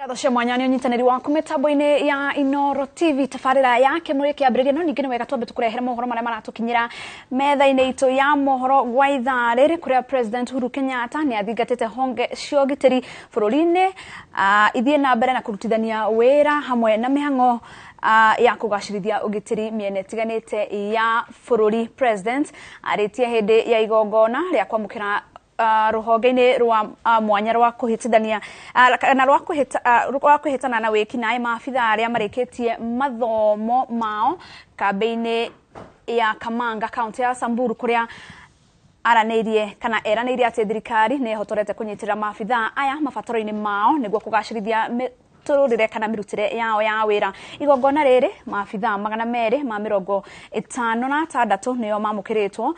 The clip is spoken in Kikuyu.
Ngatho cia mwanya nĩ ũnyitanĩri waku mĩtambo-inĩ ya Inooro TV. Tabarĩra ya Kĩmũrĩ kĩambĩrĩria, no ningĩ nĩ wega twambe tũkũrehere mohoro marĩa maratũkinyĩra metha-inĩ itũ ya mohoro gwa ithaa rĩrĩ, kũrĩa President Uhuru Kenyatta nĩ athingatĩte honge cia ũgitĩri bũrũri-inĩ ithiĩ na mbere na kũrutithania wĩra hamwe na mĩhang'o ya kũgacĩrithia ũgitĩri mĩena ĩtiganĩte ya bũrũri. President arĩtie hĩndĩ ya igongona rĩa kwamũkĩra rũhonge-inĩ rwa mwanya rwa kũhĩtithania kana rwa kũhĩtana na wĩkinaĩ maabitha arĩa marĩkĩtie mathomo mao kambĩ-inĩ ya Kamanga, kaunti ya Samburu, kũrĩa aranĩirie kana eranĩire atĩ thirikari nĩ ĩhotorete kũnyitĩrĩra maabitha aya mabataro-inĩ mao nĩguo kũgacĩrithia mĩtũrĩre kana mĩrutĩre yao ya wĩra. Igongona rĩrĩ, maabitha 256 nĩo mamũkĩrĩtwo.